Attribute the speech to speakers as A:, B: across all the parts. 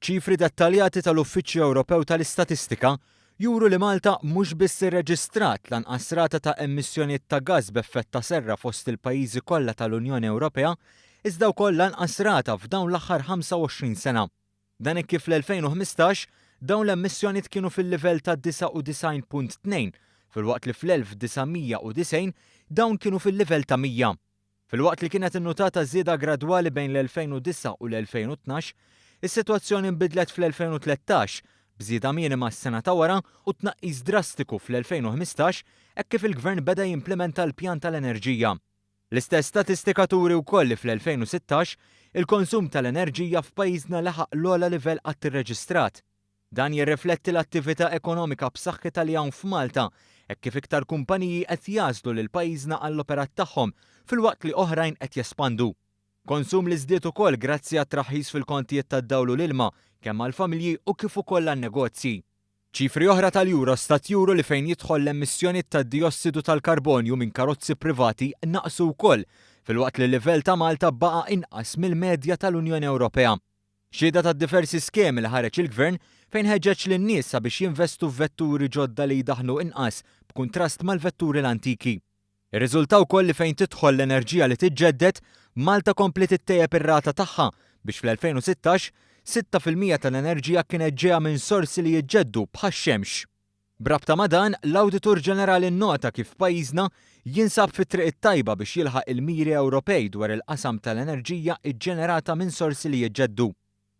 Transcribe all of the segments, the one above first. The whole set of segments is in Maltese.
A: Ċifri dettaljati tal-Uffiċċju Ewropew tal-Istatistika juru li Malta mhux biss irreġistrat l-anqas rata ta' emissjonijiet ta' gass b'effett ta' serra fost il-pajjiżi kollha tal-Unjoni Ewropea, iżda wkoll l-anqas rata f'dawn l-aħħar 25 sena. Dan hekk kif fl-2015 dawn l-emissjonijiet kienu fil-livell ta' 99.2 filwaqt li fl-1990 dawn kienu fil-livell ta' 100. Filwaqt li kienet innutata żieda gradwali bejn l-2009 u l-2012, is-sitwazzjoni nbidlet fl-2013 b'żieda minima s-sena ta' wara u tnaqqis drastiku fl-2015 hekk kif il-Gvern beda jimplementa l-pjan tal-enerġija. L-istess statistika turi wkoll li fl-2016 il-konsum tal-enerġija f'pajjiżna laħaq l-ogħla livell qatt irreġistrat. Dan jirrifletti l-attività ekonomika b'saħħitha li hawn f'Malta hekk kif iktar kumpaniji qed jagħżlu lil pajjiżna għall-operat tagħhom filwaqt li oħrajn qed jespandu. Konsum li żdied ukoll grazzi għat-traħħis fil-kontijiet tad-dawl u l-ilma kemm għall-familji u kif ukoll għan-negozji. Ċifri oħra tal-Eurostat juru li fejn jidħol l-emissjonijiet tad-diossidu tal-karbonju minn karozzi privati naqsu wkoll filwaqt li l-livell ta' Malta baqa' inqas mill-medja tal-Unjoni Ewropea. Xhieda ta' diversi skemi li ħareġ il-Gvern fejn ħeġġeġ lin-nies sabiex jinvestu f'vetturi ġodda li jdaħħnu inqas b'kuntrast mal-vetturi l-antiki. Irriżulta wkoll li fejn tidħol l-enerġija li tiġġedded, Malta kompliet ittejjeb ir-rata tagħha biex fl-2016, 6% tal-enerġija kienet ġejja minn sorsi li jiġġeddu bħax-xemx. B'rabta ma' dan, l-Awditur Ġenerali nnota kif pajjiżna jinsab fit-triq it-tajba biex jilħaq il-miri Ewropej dwar il-qasam tal-enerġija ġġenerata minn sorsi li jiġġeddu.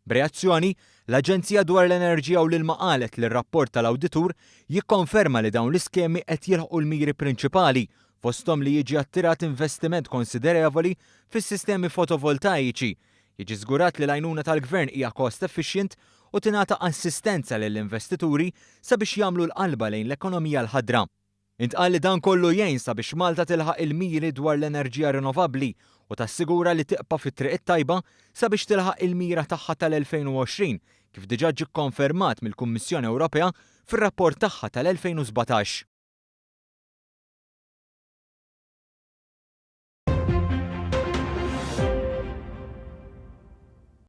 A: B'reazzjoni, l-Aġenzija dwar l-Enerġija u l-Ilma qalet li r-rapport tal-Awditur jikkonferma li dawn l-iskemi qed jilħqu l-miri prinċipali, fosthom li jiġi attirat investiment konsiderevoli fis-sistemi fotovoltaiċi, Jiġi żgurat li l-għajnuna tal-Gvern hija cost efficient u tingħata assistenza lill-investituri sabiex jagħmlu l-qalba lejn l-ekonomija l-ħadra. Intqal li dan kollu jgħin sabiex Malta tilħaq il-miri dwar l-enerġija rinnovabbli u tassigura li tibqa' fit-triq it-tajba sabiex tilħaq il-mira tagħha tal-2020 kif diġà ġie kkonfermat mill-Kummissjoni Ewropea fir-rapport tagħha tal-2017.